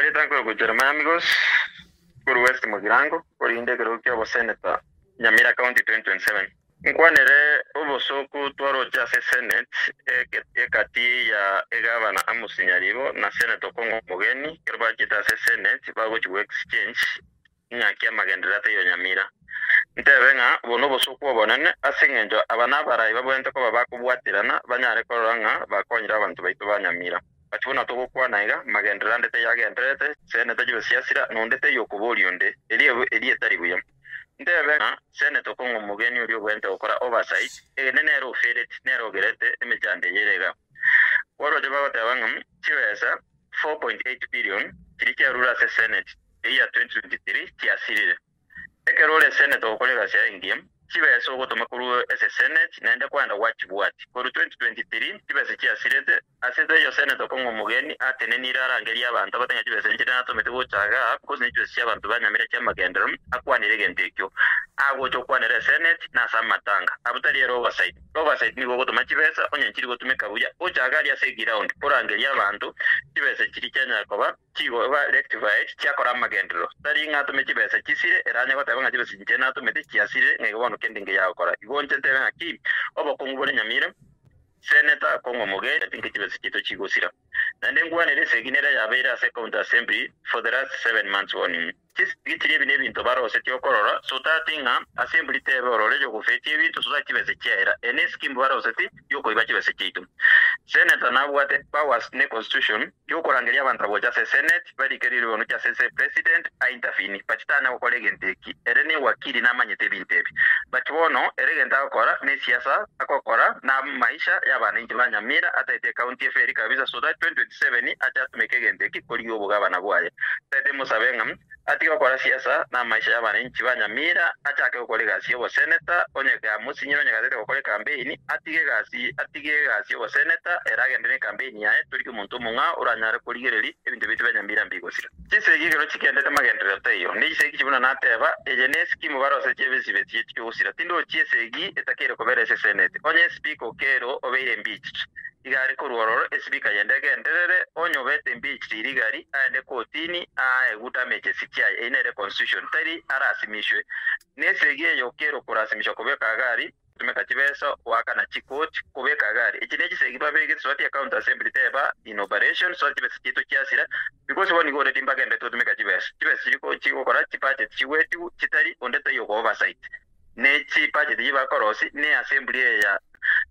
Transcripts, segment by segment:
Amarieta nkorokwa Jeremiah Amigos, korwa West Mugirango, korende ekerogo kia oboseneta Nyamira County 2027. Nkwanere obosooku twaroche ase Senate egati ya egavana Amos Nyaribo na Senator Okong'o Omogeni ekero bachete ase Senate bagochia go exchange ng'aki amagenderero ataiyo Nyamira. Ntebe ng'a obo nobosooku obonene ase engencho aba nabarai babwenerete koba bakobwaterana banyare korora ng'a bakonyire abanto baito ba Nyamira. But buna togokwana iga, magenderero ande taiyo agendererete, Senate chibe chiasira, na onde taiyo okoboria onde. Erio erio etari buya. Ntebe ng'a Senate okong'a omogeni oria obwenerete gokora oversight, egene nere ofereti, nere ogerete emechando eye ere iga. Kworoche bagoteba ng'a chibesa 4.8 billion chiria chiarure ase Senate eyio ya 2023 chiasirire. Ekero ore Senate ogokora egasi yaye engiya, chibesa ogotoma korwa ase Senate naende kwagenda gwachibwati. Korwa 2023 chibesa chiasirete ase taiyo Senate okong'a omogeni atenenire arangerie abanto abate ng'a chibesa inche natomete gocha igaa because ne chibesa chiabanto ba Nyamira chiamagenderero akwanire egento ekio. Agocha okwanera esenate na ase amatanga. Abwo tari ere oversight. Oversight nigo ogotoma chibesa onye nchiri gotumeka buya ocha iga aria ase eground orangerie abanto chibesa chiria chianyara koba chigoba rectified chiakora amagenderero. Tari ng'a atome chibesa chisire ere anye goteba ng'a chibesa inche natomete chiasirire ng'a igo bono kende ngeya gokora. Igo inche ntebe ng'a ki obokong'u bore Nyamira Senator kong'a omogeni tinki chibesa chiaito chigosira. Naende nkwanere esegi nere yabeire ase county assembly for the last 7 months warning. Chisegi chiria ebi nebinto barosetie okorora so tati ng'a assembly tebe orore yogofetia ebinto so tati chibesa chiaera. Eye ne scheme baroseti yokoiba chibesa chiaito. Senator nabwate powers ne constitution yokorangeria abanto gocha ase senate barike rirono chia ase president a intervene but tanya gokora egento eki. Ere ne wakili namanyete ebinto ebi. But bono ere egento agokora ne siasa agokora na maisha ya abananchi ba Nyamira ataete ecounty eferi kabisa so that 2027 ache atumeke egento eki korigia obogabana bwaye. Taete mosabe ng'a atige gokora siasa na maisha ya abananchi ba Nyamira achake gokora egasi y'oboseneta onye kamosinyire onye gatete gokora ecampaign atige egasi atige egasi y'oboseneta ere agende ne campaign yaye torike omonto omong'ao oranyare korigereria ebinto biaito bia Nyamira mbigosira. Chisegi ekero chigendete magenderero taiyo, ne chisegi chibuna nateba, eye ne scheme barosetie ebesibe chiaito chiogosira. Tindochi esegi etakeire kobera ase eseneti. Onye espeaker Okello obeire impeached, iga are korwa ororo espeaker yende egenderere, onye obete impeached rigari aende kotini aegwe damages chiaye. Eyio nere constitution, tari arasimishwe. Ne esegi eye Okello korasimishwa kobeka agari, gotumeka chibesa goakana chikoti kobeka agari. Echi ne chisegi babegete so that county assembly teba in operation so that chibesa chiaito chiasira because bono nigo already mbagenderete gotumeka chibesa. Chibesa chiri chigokora chibudget chigwetiwu chitari onde taiyo go oversight. Ne chibudget eyio bakorosia ne assembly eye ya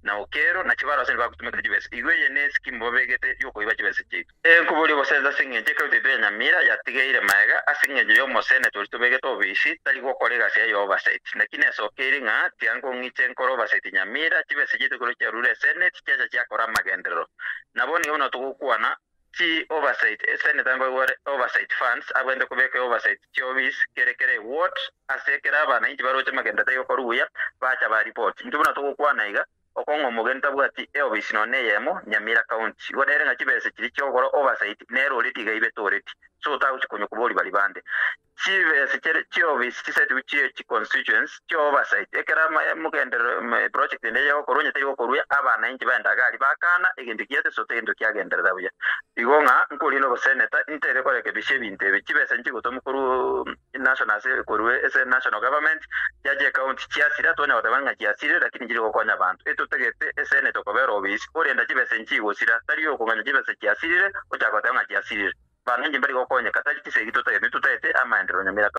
na Okello nachi barosia nibagotumeka chibesa. Igo eye ne scheme babegete yokoiba chibesa chiaito. Nkoboria obosense ase engencho ecounty yaito ya Nyamira yatigeire maega ase engencho y'omoseneta oria tobegete obisi tari gokora egasi yaye ya oversight. Naki nesokeire ng'a tiga nkong'iche nkore oversight Nyamira chibesa chiaito ekero chiarure esenate chiacha chiakora amagenderero. Nabo nigo buna togokwana chi oversight eseneta nkoigwere oversight funds abwenerete kobeka oversight chiobisi kere kere eward ase ekero abananchi baroche amagenderero tari gokorwa buya bacha ba report. Intwe buna togokwana iga okong'a omogeni tabwati eobisi nonya neyemo Nyamira County. Igo nere ng'a chibesa chiria chiogokora oversight nere already iga ibete already. So otagochi konya koboria baria bande. Chibesa chiria chiobisi chisetiwu chie chi constituency chio oversight ekero mogenderero project ende eyegokorwa onye teri gokorwa abananchi baende iga aria bakana egento kiaete so egento kiagenderera buya. Igo ng'a nkorina oboseneta intebe korekebisha ebinto ebi chibesa nchigotomwa korwa national ase korwa ase national government chiacha ecounty chiasira twanya goteba ng'a chiasirire lakini nchiri gokonya abanto. Etotagete eseneta okobera obisi orenda chibesa nchigosira tari okong'anya chibesa chiasirire ochaka goteba ng'a chiasirire. Abananchi mbari gokonyeka tari chisegi totagete ntotagete amaenderero Nyamira.